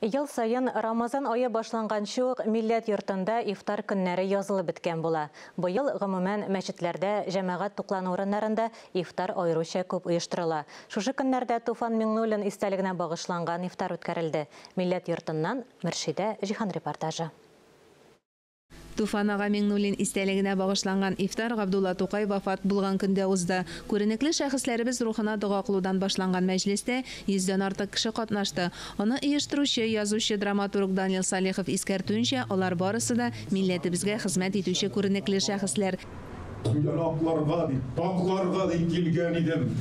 Ел саен Рамазан ае башланганчы ук Милләт йортында ифтар көннәре язылып беткән була. Быел, гомумән, мәчетләрдә, җәмәгать туклану урыннарында ифтар аеруча күп оештырыла. Шушы көннәрдә Туфан Миңнуллин истәлегенә багышланган ифтар үткәрелде. Милләт йортыннан Мөршидә Җиһан репортажы. Туфан ага Миңнуллин истәлегенә багышланган ифтар Габдулла Тукай вафат булган көндә узды. Күренекле шәхесләребез рухына дога кылудан башланган мәҗлестә йөздән артык кеше катнашты. Аны оештыручы, язучы, драматург Данил Салихов искәртүенчә, алар барысы да милләтебезгә хезмәт итүче күренекле шәхесләр. Дөньяны акларга дип, пакъларга дип килгән идем.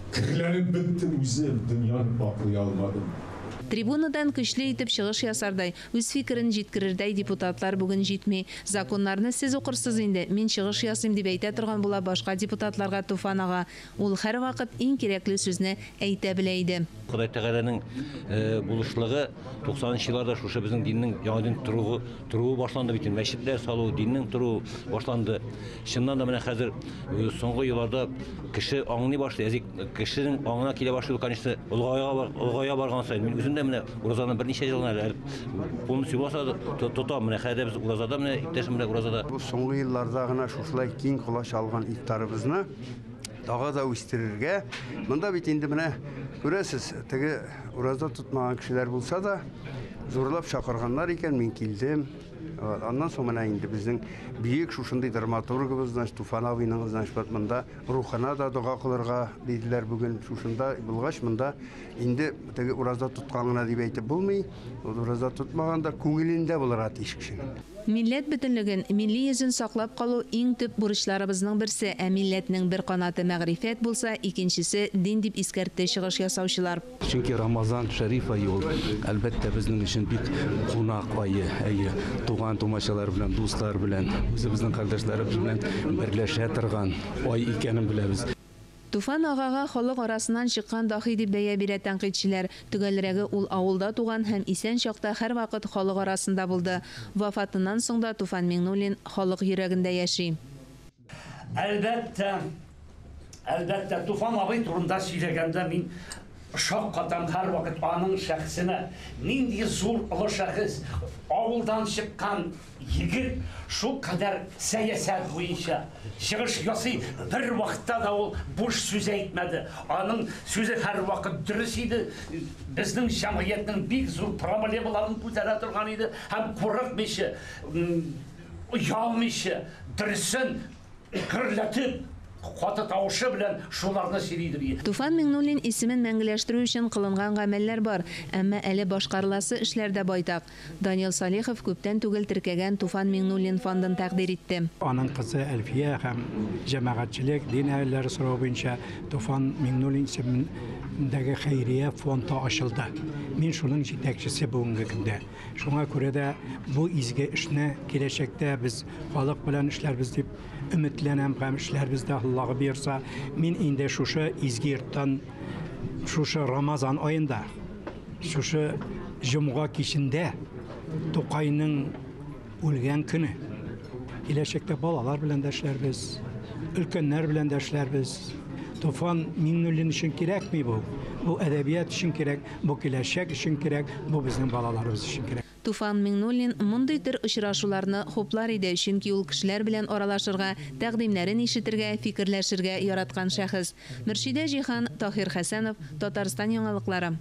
Керләнеп беттем үзем, дөньяны пакълый алмадым. Трибунадан көчле итеп чыгыш ясардай, үз фикерен җиткерердәй депутатлар бүген җитми. Законнарны сез укырсыз инде, мин чыгыш ясыйм, дип әйтә торган була башка депутатларга Туфан ага. Ул һәрвакыт иң кирәкле сүзне әйтә белә иде. Ходай Тәгаләнең булышлыгы 90 нчы елларда шушы безнең диннең яңадан торуы, торуы башланды бит инде. Мәчетләр салу, диннең торуы башланды. Чыннан да менә хәзер соңгы елларда кеше аңлый башлый. Әзик кешенең аңына килә башлый, конечно, олыгая, олыгая барган саен. Мин үзем дә менә уразаны берничә ел әле полностью булса да тотам. Менә хәзер без уразада, менә иптәшем белән уразада. Бу соңгы елларда гына шушылай киң колач алган ифтарыбызны тагы да үстерергә. Монда бит инде менә күрәсез, теге ураза тотмаган кешеләр булса да, зурлап чакырганнар икән, мин килдем. Аннан соң менә инде безнең бөек шушындый драматургыбыз, значит, Туфан абыйның, значит, вот монда рухына да дога кылырга диделәр бүген. Шушында булгач, монда инде теге ураза тоткан гына дип әйтеп булмый. Ул ураза тотмаган да күңелендә булырга тиеш кешенең. Милләт бөтенлеген, милли йөзен саклап калу иң төп бурычларыбызның берсе, ә милләтнең бер канаты мәгърифәт булса, икенчесе дин дип искәртте чыгыш ясаучылар. Чөнки Рамазан шәриф ае ул, әлбәттә, безнең өчен бик кунак ае, әйе, туган-тумачалар белән, дуслар белән, үзебезнең кардәшләребез белән берләшә торган ай икәнен беләбез. Туфан агага халык арасыннан чыккан даһи дип бәя бирә тәнкыйтьчеләр. Төгәлрәге, ул авылда туган һәм исән чакта һәрвакыт халык арасында булды. Вафатыннан соң да Туфан Миңнуллин халык йөрәгендә яши. Әлбәттә, әлбәттә, Туфан абый турында сөйләгәндә мин шаккатам һәрвакыт аның шәхесенә. Нинди зур олы шәхес, авылдан чыккан егет шул кадәр сәясәт буенча чыгыш ясый, бер вакытта да ул буш сүз әйтмәде. Аның сүзе һәрвакыт дөрес иде, безнең җәмгыятьнең бик зур проблемаларын күтәрә торган иде һәм курыкмыйча, оялмыйча, дөресен гөрләтеп, каты тавышы белән шуларны сөйлидер иде. Туфан Миңнуллин исемен мәңгеләштерү өчен кылынган гамәлләр бар, әмма әле башкарыласы эшләр дә байтак. Данил Салихов күптән түгел теркәгән Туфан Миңнуллин фондын тәкъдир итте. Аның кызы Әлфия һәм җәмәгатьчелек, дин әһелләре соравы буенча Туфан Миңнуллин исемендәге хәйрия фонды ачылды. Мин шуның җитәкчесе бүгенге көндә. Шуңа күрә дә бу изге эшне киләчәктә без халык белән эшләрбез дип өметләнәм һәм эшләрбез дә, Аллаһы боерса. Мин инде шушы изге йорттан шушы Рамазан аенда, шушы җомга кичендә Тукайның үлгән көне. Киләчәктә балалар белән дә эшләрбез, өлкәннәр белән дә эшләрбез. Туфан Миңнуллин өчен кирәкми бу. Бу әдәбият өчен кирәк, бу киләчәк өчен кирәк, бу безнең балаларыбыз өчен кирәк. Туфан Миңнуллин мондый төр очрашуларны хуплар иде, чөнки ул кешеләр белән аралашырга, тәкъдимнәрен ишетергә, фикерләшергә яраткан шәхес. Мөршидә Җиһан, Таһир Хәсәнов, Татарстан яңалыклары.